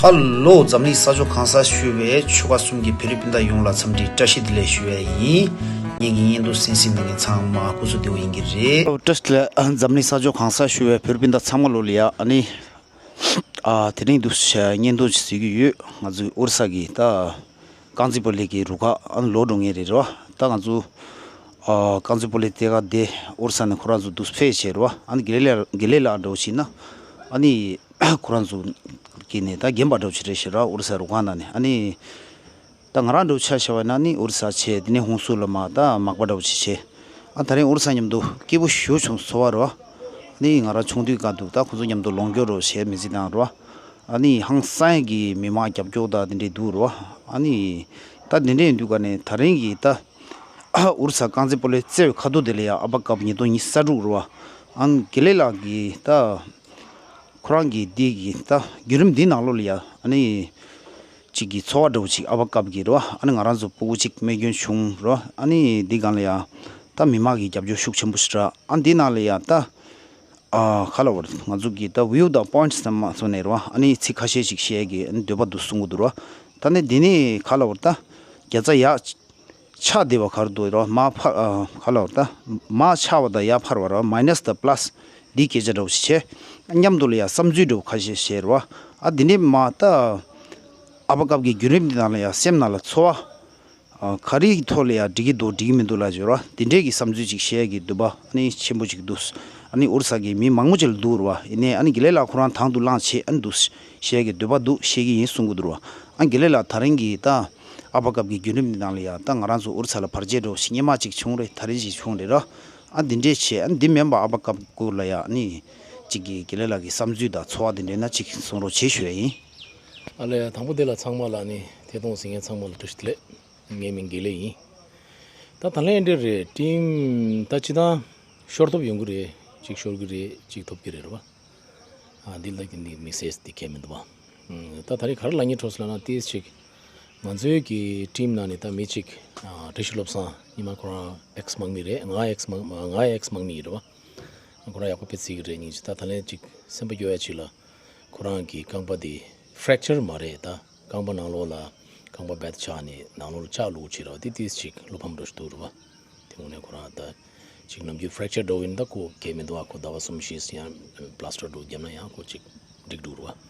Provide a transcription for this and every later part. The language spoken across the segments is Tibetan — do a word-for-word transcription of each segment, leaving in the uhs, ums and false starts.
ཧ་ལོ། འཛམ་གླིང་ས་ཕྱོགས་གང་སར་བཞུགས་པའི་ཆོལ་ཁ་གསུམ་གྱི་བོད་རིགས་སྤུན་ཟླ་ཡོངས་ལ་འཚམས་འདྲི་བཀྲ་ཤིས་བདེ་ལེགས་ཞུ་བ་ཡིན། ངེད་ཀྱི་བརྙན་ཐུང་གསན་གཟིགས་གནང་མཁན་ཚང་མ་སྐུ་གཟུགས་བདེ་པོ་ཡིན་གྱི་རེད། བཀྲ་ཤིས་བདེ་ལེགས། འཛམ་གླིང་ས་ཕྱོགས་གང་སར་བཞུགས་པའི་བོད་རིགས་སྤུན་ཟླ་ཚང་མ་ལོ་ལ་ཡ། ཨ་ནི། ཨ། དེ་རིང་འདུག་སེ་བརྙན་ཐུང་ཅིག་བཟོ་གི་ཡོད། ང་ཚོའི་ཨོ་རི་ས་གི་ད་རྐང་རྩེད་སྤོ་ལོ་གི་རུ་ཁག་ཨ་ནི་ལོག་འགྲོ་མཁན་རེད་རོ། ད་ང་ཚོ་ཨ་རྐང་རྩེད་སྤོ་ལོ་དེ་ག་དེ་ཨོ་རི་ས་ནས་ཁོ་རང་ཚོ་འདུག་སེ་ཕེབས་བྱས་རོ། ཨ་ནི་དགེ་ལེགས་ལགས། དགེ་ལེགས་ལགས་འདྲ་བོ་ཞིག་ན། ཨ་ནི་ཁོ་རང་ཚོ་གི་ནས་ད་རྒན་པ་འདྲ་བོ་ཞིག་རེད་ཤག་རོ། ཨོ་རི་ས་རུ་ཁག་ནང་ནས། ཨ་ནི་ད་ང་རང་འདྲ་བོ་ཆ་བཞག་པ་ན་ནི་ཨོ་རི་ས་བྱས། དེ་ནས་ཧུན་སུར་ལ་མར་ད་མག་པ་འདྲ་བོ་ཞིག་བྱས། ཨ། ད་རིང་ཨོ་རི་ས་མཉམ་དུ་སྐྱིད་པོ་ཞེ་པོ་བྱུང་སོང་བ་རོ། ཨ་ནི་ང་རང་ཆུང་དུས་སྐབས་དུས་ད་ཁོ་ཚོ་མཉམ་དུ་ལོངས་སྤྱོད་འདྲ་བོ་བྱས་མི་ཚེ་བཏང་རོ། ཨ་ནི་ཧང་སང་གི་མི་མང་རྒྱབ་སྐྱོར་དང་དེ་འདྲས་འདུག་རོ། ཨ་ནི་ད་དེ་འདྲས་ཡིན་དུས་ག་ནས་ད་རིང་གི་ད་ཨོ་རི་ས་རྐང་རྩེད་སྤོ་ལོ་རྩེད་པའི་ཁ་ཐུག་དེ་ལ་ཡ་ཨ་ཕ་ཀབ་ཉིས་སྟོང་ཉི་ཤུ་རྩ་དྲུག་རོ། ཨ་ནི་དགེ་ལེགས་ལགས་ཀྱིས་ད་ཁོ་རང་གི་འདི་གི་ད་བརྒྱུད་རིམ་འདི་ནང་ལོགས་ལ་ཡ། ཨ་ནི་གཅིག་གི་འཚོ་བ་འདྲ་བོ་ཅིག་ཨ་ཕ་ཀབ་ཀྱི་རོ། ཨ་ནི་ང་རང་ཚོ་སྤུ་གུ་གཅིག་རྨས་སྐྱོན་བྱུང་རོ། ཨ་ནི་འདི་སྒང་ལ་ཡ་ད་མི་མང་གི་རྒྱབ་སྐྱོར་ཤུགས་ཆེན་པོ་ཞིག་རག། ཨ། འདི་ནང་ལ་ཡ་ད་ཨ་ག་རེ་ལབ་དགོས་རེད། ང་ཚོ་གི་ད་ཝིའུ་དང་པོ་ཡིན་ཊི་ཙམ་མ་སོང་ནས་རོ། ཨ་ནི་ཚིག་ཁ་ཤས་ཤིག་བཤད་ཀྱི་ཨ་ནི་འདོད་པ་འདུག་གསུང་གི་འདུག་རོ། ད་ནི་འདི་ནི་ག་རེ་ལབ་དགོས་རེད། ད་བརྒྱ་ཆ་ཡ་ཆག་བསྡད་པ་ག་རེ་འདུག་རོ། མར་འཕར། ཨ། ག་རེ་ལབ་དགོས་རེད། ད་མར་ཆག་པ་དང་ཡར་འཕར་བ་རོ། མའི་ནས་དང་པ་ལ་སི་འདི་སྐད་ཆ་འདྲ་བོ་ཞིག་བྱས། མཉམ་དུ་ལ་ཡ་བསམ་ཚུལ་འདྲ་བོ་ཁ་ཤས་བཤད་རོ། ཨ། འདི་ནས་མར་ད་ཨ་ཕ་ཀབ་ཀྱི་བརྒྱུད་རིམ་འདི་ནང་ལ་ཡ་སེམས་ནང་ལ་ཚོར་བ། ཨ། ག་རེའི་ཐོག་ལ་ཡ་འགྲིག་གི་འདུག་འགྲིག་གི་མི་འདུག་ལབ་བྱས་རོ། འདི་འདྲས་ཀྱི་བསམ་ཚུལ་ཅིག་བཤད་ཀྱི་འདོད་པ་ཨ་ནི་ཆེན་པོ་ཅིག་འདུག། ཨ་ནི་ཨོ་རི་ས་གི་མི་མང་པོ་ཅིག་ལ་འདུག་རོ། ཡིན་ནའི་ཨ་ནི་དགེ་ལེགས་ལགས་ཁོ་རང་དང་དུ་བླངས་བྱས་ཨ་ནི་འདུག་བཤད་ཀྱི་འདོད་པ་འདུག། བཤད་ཀྱི་ཡིན་གསུང་གི་འདུག་རོ། ཨ། དགེ་ལེགས་ལགས། ད་རིང་གི་ད་ཨ་ཕ་ཀབ་ཀྱི་བརྒྱུད་རིམ་འདི་ནང་ལ་ཡ་ད་ང་རང་ཚོ་ཨོ་རི་ས་ལ་བར་ཆད་འདྲ་བོ་ཞིག་སྔོན་མ་ཅིག་བྱུང་རེད། ད་རིང་ཅིག་བྱུང་རེད་རོ། ཨ། འདི་འདྲས་བྱས། ཨ། འདི་མིན་པ་ཨ་ཕ་ཀབ་སྐོར་ལ་ཡ་ཨ་ནི་ཅིག་གི་དགེ་ལེགས་ལགས་ཀྱི་བསམ་ཚུལ་དང་ཚོར་བ་འདི་འདྲས་ན་ཅིག་གསུང་རོགས་བྱེད་ཞུ་ཡ་ཡིན། ཨ་ལས། དང་པོ་དེ་ལ་ཚང་མ་ལ་ནི་ཐད་གཏོང་གཟིགས་མཁན་ཚང་མ་ལ་བཀྲ་ཤིས་བདེ་ལེགས། ངའི་མིང་དགེ་ལེགས་ཡིན། ད་ད་ལན་འདྲ་རེད། ཊིམ་ད་སྤྱིར་བཏང་ཤོར་ཐུབ་ཡོང་གི་རེད། གཅིག་ཤོར་གི་རེད། གཅིག་ཐོབ་ཀྱི་རེད། རེད་པ། ཨ། འདི་ལ་འདི་དམིགས་བསལ་འདི་གང་མི་འདུག་པ། ཨ། ད་ད་རེས་ག་རེ་ལབ་སྙིང་བྲོ་སོང་ལབ་ན། ཏོག་ཙམ་ཅིག་ང་ཚོའི་གི་ཊིམ་ནང་ནས་ད་མི་གཅིག་ཨ། བཀྲ་ཤིས་བློ་བཟང་། སྔོན་མ་ཁོ་རང་ཨེག་སི་དམག་མི་རེད། ང་ཨེག་སི་དམག་ང་ཨེག་སི་དམག་མི་ཡིན་རེད་པ། ཁོ་རང་ཡག་པོ་དཔེ་བརྩི་གི་རེད། སྙིང་རྗེ། ད་ད་ལན་ཅིག་སེམས་པ་སྐྱོ་ཡ་ཅིག་ལ། ཁོ་རང་གི་རྐང་པ་དེ་ཕྲེག་ཅར་མ་རེད། ད་རྐང་པ་ནང་ལོགས་ལ་རྐང་པ་བད་ཆགས་ནས་ནང་ལོགས་ལ་ལྕགས་བླུགས་བྱས་རེད་པ། དེ་ཏོག་ཙམ་ཅིག་བློ་ཕམ་འདྲ་ཞིག་འདུག་རེད་པ། དེ་དངོས་གནས་ཁོ་རང་ད་ཅིག་ནམ་རྒྱུན་ཕྲེག་ཅར་འདྲ་བོ་ཡིན་ན་ད་ཁོ་གལ་མི་འདུག་པ། ཁོ་ཟླ་བ་གསུམ་བཞི་ཡང་པ་ལ་སི་ཊར་འདྲ་བོ་བརྒྱབ་ན་ཡང་ཁོ་ཅིག་འགྲིག་འགྲོ་རེད་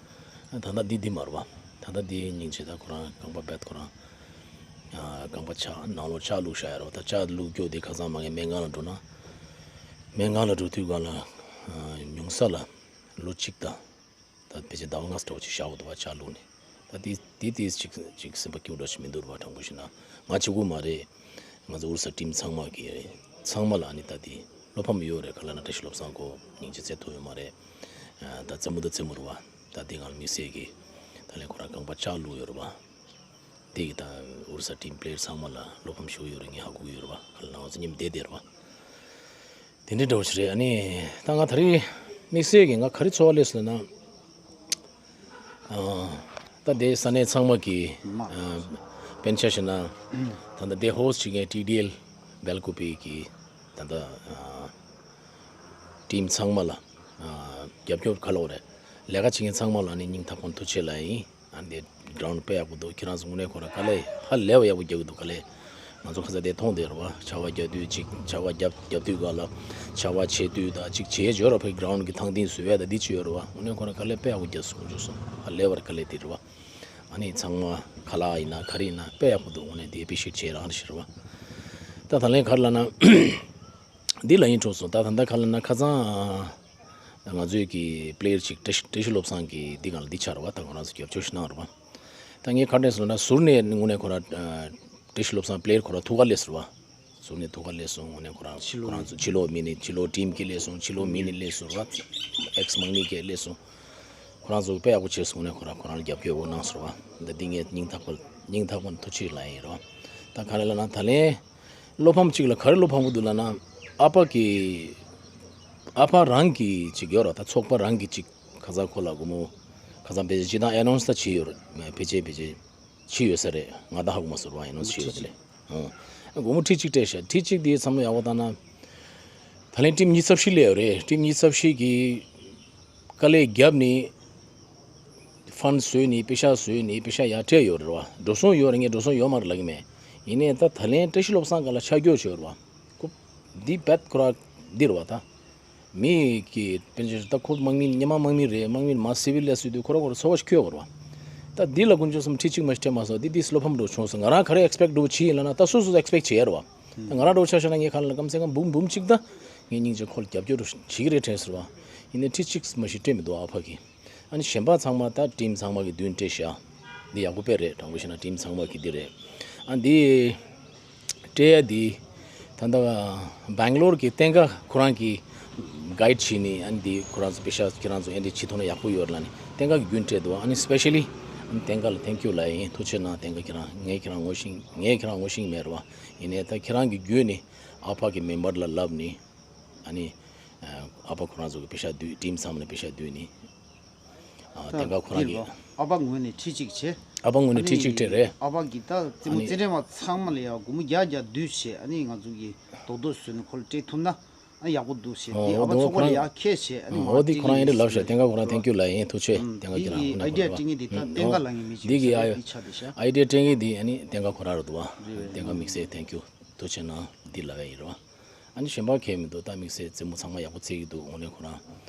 པ། ད་ལྟ་འདི་འདི་མ་རེད་པ། ད་ལྟ་འདི་སྙིང་རྗེ། ད་ཁོ་རང་རྐང་པ་བད་ཁོ་རང་ཨ། རྐང་པ་ཆགས། ནང་ལོགས་ལྕགས་བླུགས་བཞག་ཡ་རེད་པ། ད་ལྕགས་བླུགས་རྒྱུ་དེ་ཁ་སང་མ་ངས་སྨན་ཁང་ལ་འགྲོ་ན། སྨན་ཁང་ལ་འགྲོ་དུས་སྒང་ལ་ཨ། ཉུང་ས་ལ་ལོ་གཅིག་དང་། ད་ཕལ་ཆེར་ཟླ་བ་ལྔ་ཙམ་འདྲ་བོ་ཅིག་བཞག་དགོས་འདུག་པ། ལྕགས་བླུགས་ནས། ད་དེ་དེ་དེ་ཅིག་ཅིག་སེམས་པ་སྐྱོ་འདྲ་ཞིག་མི་འདུག་རེད་པ། དྲང་པོ་བཤད་ན་ང་གཅིག་པུ་མ་རེད། ང་ཚོ་ཨོ་རི་ས་ཊིམ་ཚང་མ་གི་ཚང་མ་ལ་ཨ་ནི་ད་དེ་བློ་ཕམ་ཡོད་རེད། ག་རེ་ལབ་ན་བཀྲ་ཤིས་བློ་བཟང་ཁོ་སྙིང་རྗེ་བརྩི་ཐུབ་ཡོད་མ་རེད། ཨ། ད་རྩེད་མོ་ད་རྩེད་མོ་རེད་པ། ད་དེ་སྒང་ལ་དམིགས་བསལ་གྱི་ད་ལན་ཁོ་རང་རྐང་པ་ལྕགས་བླུགས་ཡོད་རེད་པ། དེ་གི་ད་ཨོ་རི་ས་ཊིམ་པི་ལེ་ཡར་ཚང་མ་ལ་བློ་ཕམ་ཞེ་པོ་ཡོད་རེད། ངས་ཧ་གོ་གི་ཡོད་རེད་པ། ག་རེ་ལབ་ན་ང་ཚོ་མཉམ་བསྡད་བསྡད་རེད་པ། དེ་འདྲའི་འདྲ་བོ་ཞིག་རེད། ཨ་ནི་ད་ང་ད་རེས་དམིགས་བསལ་གྱི་ང་ག་རེ་ཚོར་བ་སླེབས་སོང་ལབ་ན། ཨ། ད་དེ་ས་གནས་ཚང་མ་གི་ཨ། དཔེར་ན་ཆ་བཞག་ན་ད་ལྟ་དེ་ཧོ་སི་ཊི་བྱེད་མཁན་ཊི་ཌི་ཨེལ་སྦེལ་ཀོབ་པེ་གི་ད་ལྟ་ཨ། ཊིམ་ཚང་མ་ལ་ཨ། རྒྱབ་སྐྱོར། ག་རེ་ལབ་དགོས་རེད། ལས་ཀ་བྱེད་མཁན་ཚང་མ་ལ་ནི་སྙིང་ཐག་པ་ནས་ཐུགས་རྗེ་ཆེ་ལབ་ཡིན། ཨ། འདི་གྷི་རའུན་ཌི་དཔེ་ཡག་པོ་འདུག། ཁྱེད་རང་ཚོ་དངོས་གནས་ཁོ་རང་དཀའ་ལས་ཧ་ལས་པ་ཡག་པོ་རྒྱག་གི་འདུག། དཀའ་ལས། ང་ཚོ་ཁ་སང་དེ་མཐོང་བསྡད་རེད་པ། ཆར་པ་རྒྱག་དུས་ཅིག་ཆར་པ་རྒྱབ་རྒྱབ་དུས་སྒང་ལ་ཆར་པ་ཆད་དུས་དང་ཅིག་བྱས་ཡོད་རེད་པ། གྷི་རའུན་ཌི་གི་ཐང་སྟེང་བཟོ་ཡ་དང་འདི་བྱས་ཡོད་རེད་པ། དངོས་གནས་ཁོ་རང་དཀའ་ལས་དཔེ་ཡག་པོ་རྒྱག་སོང་། ཞུ་སོང་། ཧ་ལས་པ་རེད། དཀའ་ལས་དེ་རེད་པ། ཨ་ནི་ཚང་མ་ཁ་ལག་ཡིན་ན་ག་རེ་ཡིན་ན་དཔེ་ཡག་པོ་འདུག། དངོས་གནས་དེ་དཔེ་ཤེད་ཆེ་རང་རེད་ཤག་རེད་པ། ད་ད་ལན་ག་རེ་ལབ་ན། འདི་ལབ་སྙིང་བྲོ་སོང་། ད་ད་ལྟ་ག་རེ་ལབ་ན་ཁ་སང་ཨ། ང་ཚོའི་གི་པི་ལེ་ཡར་ཅིག་བཀྲ་ཤིས་བཀྲ་ཤིས་བློ་བཟང་གི་འདི་སྒང་ལ་འདི་ཆགས་རེད་པ། ད་ཁོ་རང་ཚོ་རྒྱབ་སྐྱོར་ཞིག་གནང་རེད་པ། ད་ངས་ག་རེ་ཟེར་ན་ཟུར་ནས་དངོས་གནས་ཁོ་རང་ཨ། བཀྲ་ཤིས་བློ་བཟང་པི་ལེ་ཡར་ཁོ་རང་ཐུགས་ཁ་སླེབས་སོང་རེད་པ། ཟུར་ནས་ཐུགས་ཁ་སླེབས་སོང་། དངོས་གནས་ཁོ་རང་ཕྱི་ལོགས་ཁོ་རང་ཚོ་ཕྱི་ལོགས་མི་ནས་ཕྱི་ལོགས་ཊིམ་གྱིས་སླེབས་སོང་། ཕྱི་ལོགས་མི་ནས་སླེབས་སོང་རེད་པ། ཨེག་སི་དམག་མི་གིས་སླེབས་སོང་། ཁོ་རང་ཚོ་དཔེ་ཡག་པོ་བྱས་སོང་། དངོས་གནས་ཁོ་རང་ཁོ་རང་ལ་རྒྱབ་སྐྱོར་ཡག་པོ་གནང་སོང་རེད་པ། ད་འདི་ངས་སྙིང་ཐག་པ་སྙིང་ཐག་པ་ནས་ཐུགས་རྗེ་ཆེ་ལབ་ཡིན་རེད་པ། ད་ག་རེ་ལབ་ན་ད་ལན། བློ་ཕམ་གཅིག་ལ་ག་རེ་བློ་ཕམ་གྱི་འདུག་ལབ་ན། ཨ་ཕ་གི་ཨ་ཕ་རང་གི་ཅིག་ཡོད་རེད། ད་ཚོགས་པ་རང་གི་ཅིག་ཁ་སང་ཁོ་ལ་སྒོར་མོ་ཁ་སང་ཕལ་ཆེར་སྤྱིར་བཏང་ཨེ་ནའུན་སི་ད་བྱས་ཡོད་རེད། ཕལ་ཆེར་ཕལ་ཆེར་བྱས་ཡོད་ས་རེད། ང་ད་ཧ་གོ་མ་སོང་རེད་པ། ཨེ་ནའུན་སི་བྱས་ཡོད་ས་རེད། ཨ། སྒོར་མོ་ཁྲི་གཅིག་སྤྲད་ཤག། ཁྲི་གཅིག་དེ་བསམ་བློ་ཡག་པོ་བཏང་ན། ད་ལན་ཊིམ་ཉི་ཤུ་རྩ་བཞི་སླེབས་ཡོད་རེད། ཊིམ་ཉི་ཤུ་རྩ་བཞི་གིས་དཀའ་ལས་བརྒྱབ་ནས། ཕན་བཟོས་ནི་པེ་ཤ་བཟོས་ནི་པེ་ཤ་ཡར་སྤྲད་ཡོད་རེད་བ། འགྲོ་སོང་ཡོད་རེད། ངས་འགྲོ་སོང་ཡོད་མ་རེད་ལབ་ཀྱི་མེད། ཡིན་ནའི་ད་ད་ལན་བཀྲ་ཤིས་བློ་བཟང་སྒང་ལ་ཆ་རྒྱུས་བྱས་ཡོད་རེད་བ། ཁོ་འདི་བེད་ཁོ་ར་འདི་རེད་བ་ད། མི་གི་དཔེར་ན་ད་ཁོ་དམག་མི་སྔོན་མ་དམག་མི་རེད། དམག་མི་མ་སི་ཝིལ་ལ་སུ་དུས་ཁོ་ར་ཁོ་ར་འཚོ་བ་ཞིག་ཁྱོད་བར་བ། ད་འདི་ལ་དཀོན་མཆོག་གསུམ་ཁྲི་གཅིག་མ་ཞིག་སྤྲད་མ་སོང་། འདི་འདི་བློ་ཕམ་འགྲོ་བྱུང་སོང་། ང་རང་ག་རེ་ཨེག་སི་པེག་འགྲོ་བྱེད་ཡིན་ལ་ན་ད་སོ་སོ་ཨེག་སི་པེག་བྱེད་ཡ་རེད་བ། ད་ང་རང་འགྲོ་ཆ་བཞག་ན་ངས་ཁ་ལ་ཀམ་སེ་ཀམ་འབུམ་འབུམ་གཅིག་ད་ངས་སྙིང་རྗེ་ཁོ་ལ་རྒྱབ་སྐྱོར་བྱེད་ཀྱི་རེད་དྲན་ཟེར་བ། ཡིན་ནའི་ཁྲི་གཅིག་མ་ཞིག་སྤྲད་མི་འདུག་ཨ་ཕ་གི། ཨ་ནི་གཞན་པ་ཚང་མ་ད་ཊིམ་ཚང་མ་གི་མདུན་སྤྲད་བཞག་འདི་ཡག་པོ་དཔེ་རེད། དྲང་པོ་བཤད་ན་ཊིམ་ཚང་མ་གི་འདི་རེད། ཨ་འདི་སྤྲད་ཡ་འདི་ད་ལྟ་སྦེང་ལོར་གི་བསྟན་དགའ་ཁོ་རང་གི་གའིཌ་བྱས་ནི་ཨ་ནི་འདི་ཁོ་རང་ཚོ་པེ་ཤ་ཁྱེད་རང་ཚོ་ཨེ་འདྲ་བྱེད་ཐུབ་ན་ཡག་པོ་ཡོད་ལ་ནི་བསྟན་དགའ་གི་རྒྱུན་སྤྲད་འདུག་ཨ་ནི་སི་པེ་ཤ་ལི་ཨ་ནི་བསྟན་དགའ་ལ་ཐེང་ཀིའུ་ལབ་ཡིན། ཐུགས་རྗེ་གནང་བསྟན་དགའ་ཁྱེད་རང་། ངས་ཁྱེད་རང་ངོ་ཤེས་ངས་ཁྱེད་རང་ངོ་ཤེས་མེད་རེད་བ། ཡིན་ནའི་ད་ཁྱེད་རང་གི་བརྒྱུད་ནི་ཨ་ཕ་གི་མེམ་བར་ལ་ལབ་ནི། ཨ་ནི། ཨ་ཕ་ཁོ་རང་ཚོ་གི་པེ་ཤ་བསྡུས་ཊིམ་ཚང་མ་ནས་པེ་ཤ་བསྡུས་ནི། ཨ་ད་དེང་སྐབས་ཁོ་རང་འདི་གི་རེད་བ། ཨ་ཕ་ངོས་ནས་ཁྲི་གཅིག་བྱས། ཨ་ཕ་ངོས་ནས་ཁྲི་གཅིག་སྤྲད་རེད། ཨ་ཕ་གི་ད་རྩེད་མོ་ཨ་ནི་རྩེད་འགྲན་པ་ཚང་མ་ལ་ཡང་སྒོར་མོ་བརྒྱ་བརྒྱ་བསྡུས་བྱས། ཨ་ནི་ང་ཚོ་གི་རྡོག་རྡོག་བཟོས་ནས་ཁོ་ལ་སྤྲད་ཐུབ་ན་ཨ་ཡག་པོ་འདུག་བྱས། ཨོ་ཏེ་ཨ་ཨོ་ཕ་དེ་ཚོགས་པ་ལ་ཡང་ཁྱེད་བྱས། ཨ་ནི་ཨོ་མ་ཏེ་ཁོ་རང་ཡིན་འདྲ་ལབ་ཤག་དེང་སྐབས་ཁོ་རང་ཐེང་ཀིའུ་ལབ་ཡིན། ཐུགས་རྗེ་ཆེ། དེང་སྐབས་ཁྱེད་རང་དངོས་གནས་ཁོ་རང་ཨ་ཡི་ཌི་ཡ་སྤྲད་མཁན་དེ་ད་བསྟན་དགའ་ལབ་མཁན་མི་ཅིག་ཨ་ཡི་ཌི་ཡ་སྤྲད་མཁན་དེ་ཨ་ནི་བསྟན་དགའ་ཁོ་རང་རེད་འདུག་བ། བསྟན་དགའ་དམིགས་བསལ་ཐེང་ཀིའུ། ཐུགས་རྗེ་གནང་འདི་ལབ་ཡ་ཡིན་རོ། ཨ་ནི་གཞན་པ་གལ་མི་འདུག་ད་དམིགས་བསལ་རྩེད་མོ་ཚང་མ་ཡག་པོ་རྩེ་གི་འདུག་དངོས་གནས་ཁོ་རང་།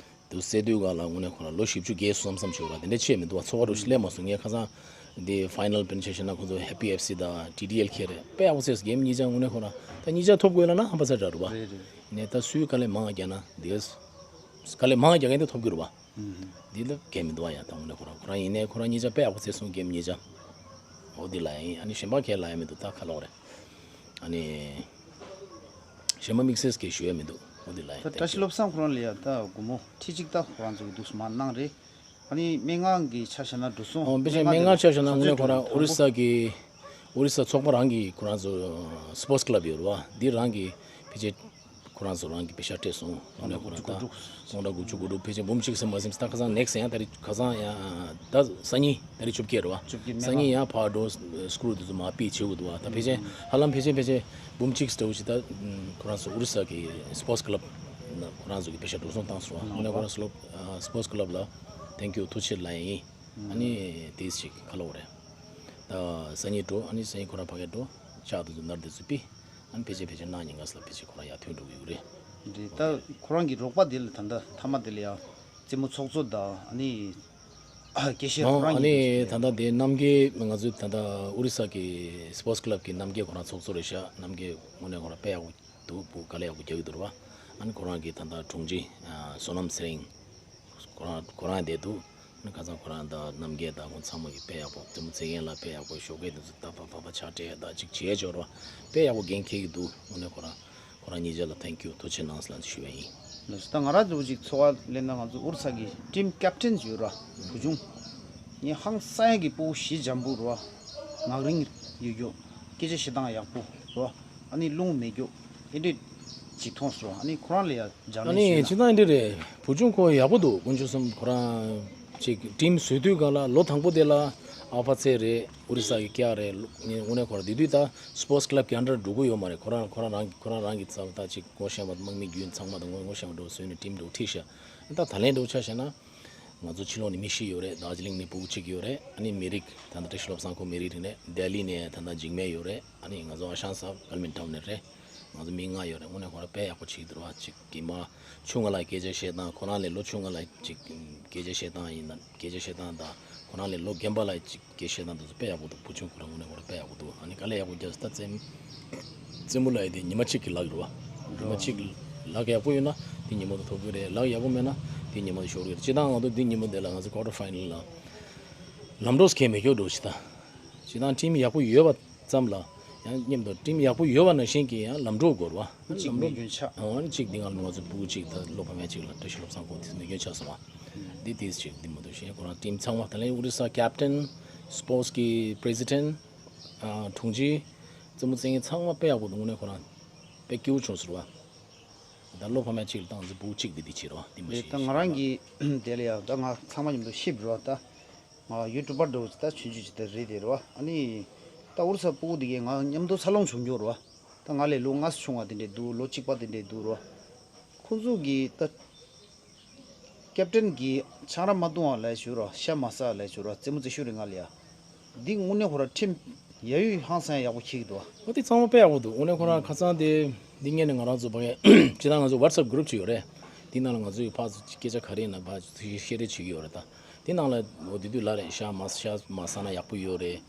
འདུག་སེ་དུས་ག་ལ་དངོས་གནས་ཁོ་རང་ལོ་བཞི་བཅུ་བརྒལ་སོང་བསམ་བསམ་བྱུང་ར། དེ་འདྲ་ཆེ་མི་འདུག་བ། ཚོགས་པ་འགྲོ་ལས་མ་སོང་། ངས་ཁ་སང་འདི་ཕའི་ནལ་པེ་ནི་ཆེ་ཤེ་ན་ཁོ་ཚོ་ཧེ་པི་ཨེཕ་སི་དང་ཊི་ཌི་ཨེལ་ཁེ་རེད། དཔེ་ཡག་པོ་རྩེས། གེམ་གཉིས་ཆ་དངོས་གནས་ཁོ་རང་ད་གཉིས་ཆ་ཐོབ་དགོས་ལ་ན་ཧམ་པ་ཚ་དྲག་རུ་བ། རེད་རེད། ནས་ད་སུའི་དཀའ་ལས་མང་རྒྱག་ན་དེ་དཀའ་ལས་མང་རྒྱག་མཁན་དེ་ཐོབ་གི་རུ་བ། འདི་ལ་གལ་མི་འདུག་ཨ། ཡང་ད་དངོས་གནས་ཁོ་རང་ཁོ་རང་ཡིན་ནའི་ཁོ་རང་གཉིས་ཆ་དཔེ་ཡག་པོ་རྩེས་སོང་། གེམ་གཉིས་ཆ། འོ་འདི་ལ་ཡིན། ཨ་ནི་གཞན་པ་གལ་ལ་ཡང་མི་འདུག་ད་ཁ་ལོག་རེད། ཨ་ནི། གཞན་པ་དམིགས་བསལ་གྱི་ཞུ་ཡ་མི་འདུག་འོ་འདི་ལ་ཡིན། ད་བཀྲ་ཤིས་བློ་བཟང་ཁོ་རང་ལ་ཡང་ད་སྒོར་མོ་ཁྲི་གཅིག་ད་ཁོ་རང་ཚོ་གི་འདུག་སེ་མར་གནང་རེད། ཨ་ནི་སྨན་ཁང་གི་ཆ་བཞག་ན་འགྲོ་སོང་། ཨོ་ཕལ་ཆེར་སྨན་ཁང་ཆ་བཞག་ན་དངོས་གནས་ཁོ་རང་ཨོ་རི་ས་གི་ཨོ་རི་ས་ཚོགས་པ་རང་གི་ཁོ་རང་ཚོ་སི་པོར་ཊི་ཀླབ་ཡོད་རེད་བ། འདི་རང་གི་ཕལ་ཆེར་ཁོ་རང་ཚོ་རང་གི་པེ་ཤ་སྤྲད་སོང་། དངོས་གནས་ཁོ་རང་ད་སྟོང་ཕྲག་དགུ་བཅུ་གོ་དྲུག་ཕལ་ཆེར་འབུམ་གཅིག་ཙམ་མ་ཟིན། ད་ཁ་སང་ནེག་སི་ཡང་ད་རེས་ཁ་སང་ཡང་ད་སང་ཉིན་ད་རེས་བཅོ་བརྒྱད་རེད་བ། བཅོ་བརྒྱད་སང་ཉིན་ཡང་ཕར་འགྲོ་སི་ཀུ་རུ་དེ་ཚོ་མར་པི་བྱེད་དགོས་འདུག་བ། ད་ཕལ་ཆེར་ཧ་ལམ་ཕལ་ཆེར་ཕལ་ཆེར་འབུམ་གཅིག་ཙམ་ཅིག་ད་ཁོ་རང་ཚོ་ཨོ་རི་ས་གི་སི་པོར་ཊི་ཀླབ་ཁོ་རང་ཚོ་གི་པེ་ཤ་འགྲོ་སོང་བཏང་སོང་བ། དངོས་གནས་ཁོ་རང་ཚོ་སི་པོར་ཊི་ཀླབ་ལ་ཐེང་ཀིའུ། ཐུགས་རྗེ་ཆེ་ལབ་ཡིན། ཨ་ནི་དེ་ཞིག་ཁ་ལོ་རེད། ད་སང་ཉིན་འགྲོ། ཨ་ནི་སང་ཉིན་ཁོ་རང་ཕ་གིར་འགྲོ། ཕྱག་དེ་ཚོ་ནར་དེ་ཚོ་པི། ཨ་ནི་ཕལ་ཆེར་ཕལ་ཆེར་གནངས་ཉིན་ག་ས་ལ་ཕལ་ཆེར་ཁོ་རང་ཡར་ཐོན་འགྲོ་གི་ཡོད་རེད། རེད། ད་ཁོ་རང་གི་རོགས་པ་དེ་ལ་ད་ལྟ་མཐའ་མ་དེ་ལ་ཡང་རྩེད་མོ་ཚོགས་གཙོ་དང་ཨ་ནི་དགེ་བཤེས་ཁོ་རང་ཨ་ནི་གཉིས་ད་ལྟ་དེ་རྣམ་རྒྱལ་ང་ཚོའི་ད་ལྟ་ཨོ་རི་ས་གི་སི་པོར་ཊི་ཀླབ་ཀྱི་རྣམ་རྒྱལ་ཁོ་རང་ཚོགས་གཙོ་རེད་ཤག་རྣམ་རྒྱལ་དངོས་གནས་ཁོ་རང་དཔེ་ཡག་པོ་འདུག་སྤུ་གུ་དཀའ་ལས་ཡག་པོ་རྒྱག་གི་འདུག་རེད་བ། ཨ་ནི་ཁོ་རང་གི་ད་ལྟ་དྲུང་ཆེ་བསོད་ནམས་ཚེ་རིང་། ཁོ་རང་ཁོ་རང་བསྡད་འདུག་ཨ་ནི་ཁ་སང་ཁོ་རང་དང་རྣམ་རྒྱལ་དང་ཁོང་ཚང་མ་གི་དཔེ་ཡག་པོ། རྩེད་མོ་རྩེད་མཁན་ལ་དཔེ་ཡག་པོ། ཞོགས་ཀས་དེ་ཚོ་ད་ཕ་ཕ་ཕ་ཕྱག་སྤྲད་ད་ཅིག་བྱས་འབྱོར་བ་དཔེ་ཡག་པོ་འགན་འཁྱེར་གྱི་འདུག་དངོས་གནས་ཁོ་རང་ཁོ་རང་གཉིས་ཆ་ལ་ཐེང་ཀིའུ། ཐུགས་རྗེ་གནང་ཟེར་ལ་ཞུ་བ་ཡིན། ལགས་སོ། ད་ང་རང་ཚོ་ཅིག་ཚོར་བ་ལེན་ན་ང་ཚོ་ཨོ་རི་ས་གི་ཊིམ་ཀེབ་ཊན་ཡོད་ར། བུ་ཆུང་། ངས་ཧང་སང་ཡ་གི་སྤུ་གུ་ཞི་འཇམ་པོ་ར། ངག་རིང་ཡོད་རྒྱུ། སྐད་ཆ་བཤད་སྟངས་ཡག་པོ་ར། ཨ་ནི་རླུང་མེད་རྒྱུ། ཨེ་འདྲས་ཅིག་མཐོང་སོང་། ཨ་ནི་ཁོ་རང་ལ་ཡ་སྦྱང་ཨ་ནི་ནས་ཞུས་ན། སྤྱིར་བཏང་ཨེ་འདྲས་རེད། བུ་ཆུང་ཁོ་ཡག་པོ་འདུག་དཀོན་མཆོག་གསུམ་ཁོ་རང་ཅིག་ཊིམ་བཟོས་དུས་སྒང་ལ་ལོ་དང་པོ་དེ་ལ་ཨ་ཕ་ཚེ་རེད། ཨོ་རི་ས་གི་ཀྱག་རེད། ལོ་ངས་དངོས་གནས་ཁོ་རང་དེ་དུས་ད་སི་པོར་ཊི་ཀླབ་ཀྱི་ཨན་ཌར་འགྲོ་གི་ཡོད་མ་རེད། ཁོ་རང་ཁོ་རང་རང་ཁོ་རང་རང་གི་རྩ་བ་ད་ཅིག་ངོ་ཤེས་པ་དམག་མི་རྒྱུན་ཚང་མ་དང་ངོ་ངོ་ཤེས་པ་འགྲོ་བཟོས་ནས་ཊིམ་འགྲོ་ཁྲིད་ཤག་ད་ད་ལན་འགྲོ་ཆ་བཞག་ན། ང་ཚོ་ཕྱི་ལོགས་ནས་མི་བཞི་ཡོད་རེད། རྡོ་རྗེ་གླིང་ནས་སྤུ་གུ་གཅིག་ཡོད་རེད། ཨ་ནི་མི་རིགས་ད་ལྟ་བཀྲ་ཤིས་བློ་བཟང་ཁོ་མི་རིགས་རེད། ལྡི་ལི་ནས་ད་ལྟ་འཇིགས་མེད་ཡོད་རེད། ཨ་ནི་ང་ཚོ་ཨ་ཤང་ས་ཀལ་མིན་ཊའུན་ནས་རེད། ང་ཚོ་མི་ལྔ་ཡོད་རེད། དངོས་གནས་ཁོ་རང་དཔེ་ཡག་པོ་བྱེད་ཀྱི་འདུག་ར། གཅིག་གི་མ་ཆུང་ང་ལ་སྐད་ཆ་བཤད་སྟངས། ཁོ་རང་ལས་ལོ་ཆུང་ང་ལ་གཅིག་སྐད་ཆ་བཤད་སྟངས་ཡིན་ན་སྐད་ཆ་བཤད་སྟངས་དང་ཁོ་རང་ལས་ལོ་རྒན་པ་ལ་གཅིག་སྐད་བཤད་སྟངས་དེ་ཚོ་དཔེ་ཡག་པོ་འདུག་བུ་ཆུང་ཁོ་རང་དངོས་གནས་ཁོ་རང་དཔེ་ཡག་པོ་འདུག་ཨ་ནི་དཀའ་ལས་ཡག་པོ་རྒྱབ་ས་ད་རྩེད་རྩེད་མོ་ལབ་ཡ་དེ་ཉི་མ་གཅིག་གི་ལག་རེད་བ། ཉི་མ་གཅིག་ལག་ཡག་པོ་ཡོད་ན་དེ་ཉིན་མོ་དེ་ཐོབ་གི་རེད། ལག་ཡག་པོ་མེད་ན་དེ་ཉིན་མོ་དེ་ཤོར་གི་རེད། སྤྱིར་བཏང་ང་ཚོ་དེ་ཉིན་མོ་དེ་ལ་ང་ཚོ་ཀོར་ཊར་ཕའི་ནལ་ལ་ལམ་འགྲོ་སྐྱེལ་མི་སྐྱོ་འགྲོ་ཞིག་ད། སྤྱིར་བཏང་ཊིམ་ཡག་པོ་ཡོད་པ་ཙམ་ལ་ཡང་མཉམ་དུ་ཊིམ་ཡག་པོ་ཡོད་པ་ནང་བཞིན་གྱི་ཡང་ལམ་འགྲོ་དགོས་རེད་བ། གཅིག་ལམ་འགྲོ་མེད་རྒྱུན་ཆགས། ཨ་ནི་གཅིག་འདི་ང་ང་ཚོ་སྤུ་གུ་གཅིག་ད་བློ་ཕམ་ཡ་གཅིག་ལ་བཀྲ་ཤིས་བློ་བཟང་ཁོང་དེ་མེད་རྒྱུན་ཆགས་སོང་བ། འདི་དེ་གཅིག་འདི་མ་གཏོགས་གཞན་ཁོ་རང་ཊིམ་ཚང་མ་ད་ལན་ཨོ་རི་ས་ཀེབ་ཊན། སི་པོར་ཊི་ཀི་པི་རེ་སི་ཌེན་ཊི། ཨ་དྲུང་ཆེ། རྩེད་མོ་རྩེ་མཁན་ཚང་མ་དཔེ་ཡག་པོ་འདུག་དངོས་གནས་ཁོ་རང་དཔེ་སྐྱིད་པོ་བྱུང་ཟེར་བ། ད་བློ་ཕམ་ཡ་གཅིག་ལ་བཏང་ཟེར་སྤུ་གུ་གཅིག་འདི་འདི་བྱེད་རོགས་འདི་མ་རེད། ད་ང་རང་གི་དེ་ལ་ཡ་ད་ང་ཚང་མ་མཉམ་དུ་ཤེས་རོགས་ད། ང་ཡུ་ཊུབ་པར་འདྲ་བོ་ད་ཆུང་ཆུང་ཅིག་ད་རེད་དེ་རོ། ཨ་ནི་ད་ཨོ་རི་ས་སྤུ་གུ་འདི་གས་ང་མཉམ་དུ་འཚར་ལོངས་བྱུང་རྒྱུ་རོ། ད་ང་ལས་ལོ་ལྔ་ཙམ་ཆུང་བ་དེ་འདྲས་འདུག་ལོ་གཅིག་པ་དེ་འདྲས་འདུག་རོ། ཁོང་ཚོ་གི་ད་ ཀེབ་ཊན་གྱིས་ཆང་རག་མ་འཐུང་བ་ལབ་ཞུ་རོགས། ཤ་མ་ཟ་ལབ་ཞུ་རོགས། རྩེད་མོ་རྩེ་ཤུགས་རེད་ང་ལ་ཡ། འདི་དངོས་གནས་ཁོ་རང་ཁྲིམས་ཡ་ཡུལ་ཧང་སང་ཡག་པོ་འཁྱེར་གྱི་འདུག་བ། ཨོ་དེ་ཚང་མ་དཔེ་ཡག་པོ་འདུག་དངོས་གནས་ཁོ་རང་ཁ་སང་དེ་འདི་ངས་ནས་ང་རང་ཚོ་ཕ་གི་སྤྱིར་བཏང་ང་ཚོ་ཝ་ཊི་སེབ་གུ་རུབ་ཅིག་ཡོད་རེད། དེ་ནང་ལ་ང་ཚོའི་ཕར་ཚུར་སྐད་ཆ་ག་རེ་ཡིན་ན་ཕར་ཚུར་བཤད་རེས་བྱེད་ཀྱི་ཡོད་རེད་ད། དེ་ནང་ལ་འོ་དེ་དུས་ལ་རེད། ཤ་མ་ཤ་མ་ཟ་ན་ཡག་པོ་ཡོད་རེད།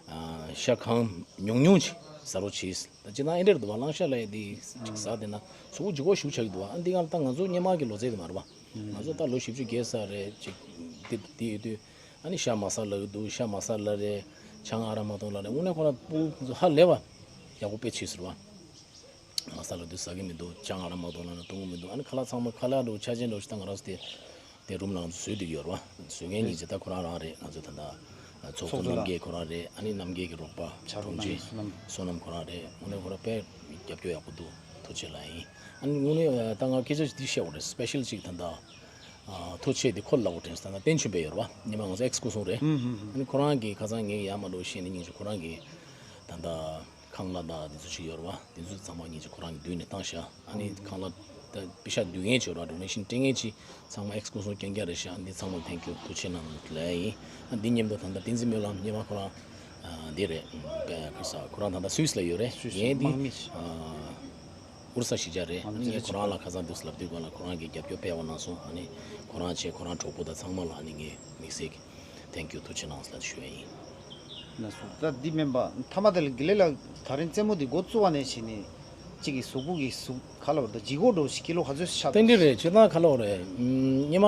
ཨ་ཤ་གང་ཉུང་ཉུང་ཅིག་ཟ་རོགས་བྱེད། ད་སྤྱིར་བཏང་ཨེ་འདྲ་རེད་འདུག་བ། གླང་ཤ་ལབ་ཡ་དེ་ཅིག་ཟ་བསྡད་ན་གཟུགས་པོ་ལྗིད་ཁོག་ཞེ་པོ་ཆགས་ཀྱི་འདུག་བ། ཨ་འདི་གང་ལ་ད་ང་ཚོ་སྔོན་མ་གི་ལོ་ཚད་དེ་མ་རེད་བ། ང་ཚོ་ད་ལོ་བཞི་བཅུ་བརྒལ་ཚར་རེད་ཅིག་དེ་དེ་ཡོད་དུས་ཨ་ནི་ཤ་མ་ཟ་ལབ་ཀྱི་འདུག་ཤ་མ་ཟ་ལབ་རེད། ཆང་ཨ་རག་མ་འཐུང་ལབ་རེད། དངོས་གནས་ཁོ་རང་སྤུ་གུ་ཚོ་ཧ་ལས་པ་ཡག་པོ་དཔེ་བྱས་ཟེར་བ། མ་ཟ་ལབ་དུས་ཟ་གི་མི་འདུག་ཆང་ཨ་རག་མ་འཐུང་ལབ་ན་འཐུང་གི་མི་འདུག་ཨ་ནི་ཁ་ལག་ཚང་མ་ཁ་ལག་འདྲ་བོ་ཆ་ཆེན་འདྲ་བོ་ཞིག་ད་ང་རང་ཚོ་དེ་དེ་རུམ་ནང་ཚོ་བཟོས་བསྡད་ཀྱི་ཡོད་རེད་བ། བཟོ་མཁན་གཉིས་ཀྱི་ད་ཁོ་རང་རང་རེད། ང་ཚོ་ད་ལྟ་ཚོགས་གཙོ་རྣམ་རྒྱལ་ཁོ་རང་རེད། ཨ་ནི་རྣམ་རྒྱལ་གྱི་རོགས་པ་ཕྱག་རོགས་དྲུང་ཆེ་གནང་བསོད་ནམས་ཁོ་རང་རེད། དངོས་གནས་ཁོ་རང་དཔེ་རྒྱབ་སྐྱོར་ཡག་པོ་འདུག་ཐུགས་རྗེ་ཆེ་ལབ་ཡིན། ཨ་ནི་དངོས་གནས་ད་ང་སྐད་ཆ་ཞིག་འདི་བཤད་དགོས་རེད། སི་པེ་ཤལ་ཅིག་ད་ལྟ་ཐུགས་རྗེ་ཆེ་འདི་ཁོ་ལ་འོ་དྲན་ད་ལྟ་བསྟན་ཆོས་པས་ཡོད་རེད་བ། ཉི་མ་ང་ཚོ་ཨེག་སི་ཀུ་སོང་རེད། ཨ་ནི་ཁོ་རང་གིས་ཁ་སང་ངས་ཡར་མར་འགྲོ་བཤད་ནས་སྙིང་རྗེ་ཁོ་རང་གིས་ད་ལྟ་ཁང་གླ་དང་དེ་ཚོ་ཞིག་ཡོད་རེད་བ། དེ་ཚོ་ཚང་མ་སྙིང་རྗེ་ཁོ་རང་གིས་བསྡུས་ནས་བཏང་ཤག་ཨ་ནི་ཁང་གླ་ད་པེ་ཤག་བསྡུ་མཁན་ཅིག་ཡོད་རེད་བ། ཌོ་ནེ་ཤན་སྤྲད་མཁན་ཅིག་ཚང་མ་ཨེག་སི་ཀུ་སོང་རྐྱང་རྐྱང་རེད་ཤག་འདི་ཚང་མ་ཐེང་ཀིའུ་ཐུགས་རྗེ་ཆེ་གནང་ལབ་ཡིན། ཨ་འདི་མཉམ་དུ་ད་ལྟ་བསྟན་འཛིན་སྨོན་ལམ་ཉི་མ་ཁོ་རང་ཨ་འདི་རེད། ཁ་ས་ཁོ་རང་ད་ལྟ་སུད་སི་ལ་ཡོད་རེད། སུད་སི་ངས་འདི་དམག་མི་ཞིག་ཨ་ཨུ་རུ་ས་གཞིས་ཆགས་རེད། ཨ་ནི་ངས་ཁོ་རང་ལ་ཁ་སང་དུས་སུ་ལབ་དུས་སྒང་ལ་ཁོ་རང་གིས་རྒྱབ་སྐྱོར་སྤེལ་བ་གནང་སོང་། ཨ་ནི་ཁོ་རང་བྱས་ཁོ་རང་གྲོགས་པོ་དང་ཚང་མ་ལ་ཨ་ནི་ངས་དམིགས་བསལ་གྱི་ཐེང་ཀིའུ་ཐུགས་རྗེ་ཆེ་གནང་ལབ་ཞུ་ཡ་ཡིན། ལགས་སོ། ད་འདི་མིན་པ་མཐའ་མ་དེ་ལ་དགེ་ལེགས་ལགས་ད་རིང་རྩེད་མོ་འདི་འགོ་བཙུགས་པ་ནས་བྱས་ནས་གཅིག་གི་གཟུགས་པོ་གི་གཟུགས་ཁ་ལ་བར་དུ་ལྗིད་ཁོག་འགྲོ་ཞིག་ཀི་ལོ་ག་ཚོད་ཆགས་ཏན་ཏན་རེད། བྱེད་སྟངས་ཁ་ལོ་རེད། ཉི་མ་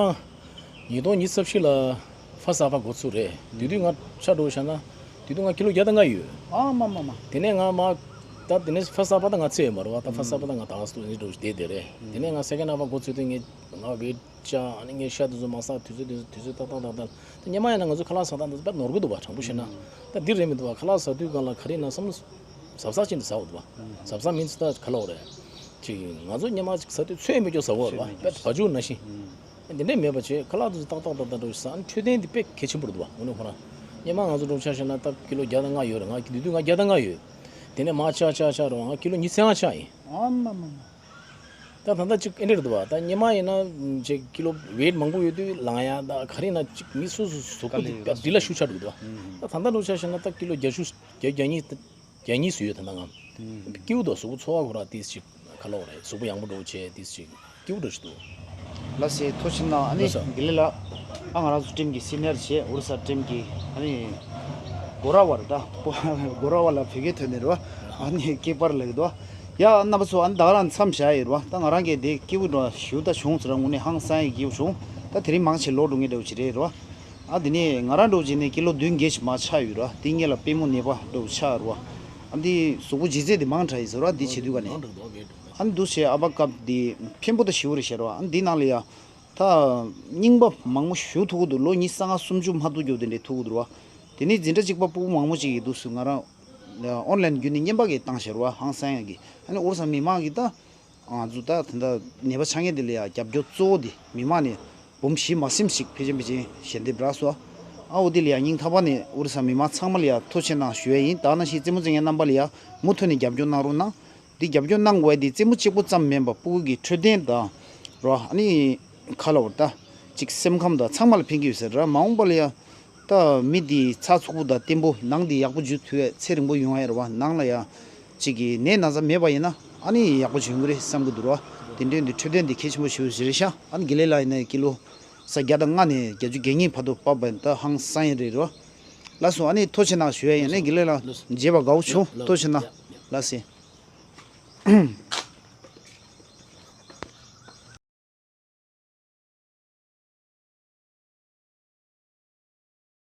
ཉིས་སྟོང་ཉི་ཤུ་རྩ་བཞི་ལ་ཧྥ་སར་ཕ་འགོ་ཚུགས་རེད། དེ་དུས་ང་ཆ་འགྲོ་བཞག་ན་དེ་དུས་ང་ཀི་ལོ་བརྒྱ་དང་ལྔ་ཡོད། ཨ་མ་མ་མ། དེ་ནས་ང་མ་ད་དེ་ནས་ཧྥ་སར་ཕ་ད་ང་ཚེ་ཡོད་མ་རེད་བ། ད་ཧྥ་སར་ཕ་ད་ང་ད་ག་སྟོད་ནས་འགྲོ་བཞིན་བསྡད་བསྡད་རེད། དེ་ནས་ང་སེ་ཀེན་ཧྥ་འགོ་ཚུགས་དུས་ངས་ང་བེད་ཅག་ཨ་ནི་ངས་ཤ་དེ་ཚོ་མ་ཟ། དུས་ཚོད་དེ་ཚོ་དུས་ཚོད་ཏག་ཏག་ཏག་ཏག་ད་ཉི་མ་ཡིན་ན་ང་ཚོ་ཁ་ལག་ཟ་སྟངས་དེ་ཚོ་དཔེ་ནོར་གི་འདུག་བ། དྲང་པོ་བཤད་ན་ད་འདི་རེད་མི་འདུག་བ། ཁ་ལག་ཟ་དུས་སྒང་ལ་ག་རེ་ཡིན་ན་བསམ་བློ་གཟབ་གཟབ་ཅན་དུ་ཟ་འོ་འདུག་བ། གཟབ་གཟབ་མིན་ཚེ་ད་ག་ལ་འོ་རེད། ཅིག་ང་ཚོ་ཉི་མ་ཅིག་ཟ་དུས་ཚོད་མི་སྐྱོ་ཟ་འོ་རེད་བ། དཔེ་བ་ཕྱུགས་ནང་བཞིན། འདི་འདྲས་མེད་པ་བྱས་ཁ་ལག་དེ་ཚོ་ཏག་ཏག་ཏག་ཏག་འགྲོ་ཟ། ཨ་ནི་འཕྲོད་བསྟེན་འདི་དཔེ་གལ་ཆེན་པོ་རེད་འདུག་བ། དངོས་གནས་ཁོ་རང་ཉི་མ་ང་ཚོ་འགྲོ་ཆ་བཞག་ན་ད་ཀི་ལོ་བརྒྱ་དང་ལྔ་ཡོད་རེད། ང་དེ་དུས་ང་བརྒྱ་དང་ལྔ་ཡོད། དེ་ནས་མར་ཆག་ཆག་ཆག་རུང་ང་ཀི་ལོ་ཉི་ཤུ་རྩ་ལྔ་ཆག་ཡིན། ཨ་མ་མ་མ། ད་ད་ལྟ་ཅིག་ཨེ་འདྲ་རེད་འདུག་བ། ད་སྔོན་མ་ཡིན་ན་ཅིག་ཀི་ལོ་ཝེཊ་མང་པོ་ཡོད་དུས་ལངས་ཡ་ད་ག་རེ་ཡིན་ན་ཅིག་མི་སོ་སོ་གཟུགས་པོ་དཀའ་ལས་ཡོད་ད་འདི་ལ་ཤུགས་ཆག་འགྲོ་གི་འདུག་བ། ད་ད་ལྟ་འགྲོ་ཆ་བཞག་ན་ད་ཀི་ལོ་བརྒྱད་ཅུ་བརྒྱད་བརྒྱ་གཉིས་བརྒྱ་གཉིས་སུ་ཡོད་ད་ལྟ་ང་། སྐྱིད་པོ་འདུག་གཟུགས་པོ་ཚོར་བ་ཁོ་རང་ཏིས་ཅིག་ཁ་ལོག་རེད། གཟུགས་པོ་ཡང་པོ་འགྲོ་བྱས་ཏིས་ཅིག་སྐྱིད་པོ་འདྲ་ཞིག་འདུག་ལགས་སེ་ཐུགས་རྗེ་གནང་། ཨ་ནི་ལགས་སོ། དགེ་ལེགས་ལགས། ཨ་ང་རང་ཚོ་ཊིམ་གྱི་སི་ནི་ཡར་བྱས་ཨོ་རི་ས་ཊིམ་གྱི་ཨ་ནི་གོ་ར་བར་ད་གོ་ར་བར་ལ་བོད་སྐད་ཐོན་ནས་རེད་བ། ཨ་ནི་ཀེག་པར་ལབ་ཀྱི་འདུག་ཡ་རྣམ་པ་ཚོ་ཨ་ནི་ད་ག་རང་མཚམས་བཞག་ཡོད་རེད་བ། ད་ང་རང་གིས་དེ་སྐྱིད་པོ་འགྲོ་ཞུ་ད་བྱུང་ཟེར་ར་དངོས་གནས་ཧང་སང་ཡི་སྐྱིད་པོ་བྱུང་། ད་དེ་རིང་མང་ཆེ་ལོག་འགྲོ་ངེས་འདྲ་བོ་ཅིག་རེད་རེད་བ། ཨ་དེ་ནས་ང་རང་འགྲོ་བྱས་ནས་ཀི་ལོ་བདུན་བརྒྱད་ཅིག་མར་ཆག་ཡོད་ར། དེ་སྔོན་ལ་པུས་མོ་ནད་པ་འགྲོ་ཆག་རེད་བ། ཨ་འདི་གཟུགས་པོ་ལྗིད་ཚད་དེ་མང་དྲགས་ཡིན་ཟེར་བ། འདི་བྱེད་དུས་ག་ནས་ཨ་འདུག་བྱས་ཨ་ཕ་སྐབས་འདི་ཕན་པོ་ད་ཞེ་པོ་རེད་ཤག་རེད་བ། ཨ་འདི་ནང་ལ་ཡ་ད་རྙིང་པ་མང་པོ་ཞེ་པོ་ཐུག་གི་འདུག་ལོ་ཉི་ཤུ་རྩ་ལྔ་སུམ་ཅུ་མ་ཐུག་རྒྱུ་དེ་འདྲས་ཐུག་གི་འདུག་རེད་བ། དེ་ནས་འཛིན་གྲྭ་གཅིག་པ་སྤུ་གུ་མང་པོ་ཅིག་གིས་འདུག་སེ་ང་རང་ཨོན་ལན་བརྒྱུད་ནས་བརྙན་པར་གྱི་བཏང་ཤག་རེད་བ། ཧང་སང་ཡ་གི། ཨ་ནི་ཨོ་རི་ས་མི་མང་གིས་ད་ང་ཚོ་ད་ད་ལྟ་ནད་པ་ཆགས་མཁན་དེ་ལ་ཡ་རྒྱབ་སྐྱོར་གཙོ་བོ་དེ་མི་མང་ནས་འབུམ་བཞི་མ་ཟིན་ཞིག་ཕལ་ཆེར་ཕལ་ཆེར་ཞལ་འདེབས་རག་སོང་། ཨ་འོ་དེ་ལ་ཡ་སྙིང་ཐག་པ་ནས་ཨོ་རི་ས་མི་མང་ཚང་མ་ལ་ཡ་ཐུགས་རྗེ་གནང་ཞུ་ཡ་ཡིན། ད་ནང་བཞིན་རྩེད་མོ་རྩེ་མཁན་རྣམ་པ་ལ་ཡ་མུ་མཐུད་ནས་རྒྱབ་སྐྱོར་གནང་རོགས་གནང་། འདི་རྒྱབ་སྐྱོར་གནང་དགོས་ཡ་འདི་རྩེད་མོ་གཅིག་པོ་ཙམ་མིན་པ་སྤུ་གུ་གི་འཕྲོད་བསྟེན་དང་རོ། ཨ་ནི་ཁ་ལ་བར་ད་ཅིག་སེམས་ཁམས་དང་ཚང་མ་ལ་ཕན་གྱི་ཡོད་ཟེར་ར། མ་འོངས་པ་ལ་ཡ་ད་མི་འདི་ཚགས་ཚུད་པོ་དང་བརྟན་པོ་ནང་འདི་ཡག་པོ་འཇུ་ཐུབ་ཡ་ཚེ་རིང་པོ་ཡོང་ཡ་རེད་བ། ནང་ལ་ཡ་གཅིག་གི་ནད་ན་ཚ་མེད་པ་ཡིན་ན་ཨ་ནི་ཡག་པོ་བྱུང་གི་རེད་བསམ་གི་འདུག་ར། དེ་འདྲའི་འདི་འཕྲོད་བསྟེན་འདི་གལ་ཆེན་པོ་ཞེ་པོ་ཞིག་རེད་ཤག་ཨ་ནི་དགེ་ལེགས་ལགས་ཡིན་ན་ཀི་ལོ་ས་བརྒྱ་དང་ལྔ་ནས་བརྒྱད་ཅུ་གྱ་གཉིས་བར་དུ་བབས་པ་ཡིན་ད་ཧང་སང་ཡིན་རེད་ར། ལགས་སོ། ཨ་ནི་ཐུགས་རྗེ་གནང་ཞུ་ཡ་ཡིན། ཨ་ནི་དགེ་ལེགས་ལགས་མཇལ་བ་དགའ་བོ་བྱུང་། ཐུགས་རྗེ་གནང་། ལགས་སེ།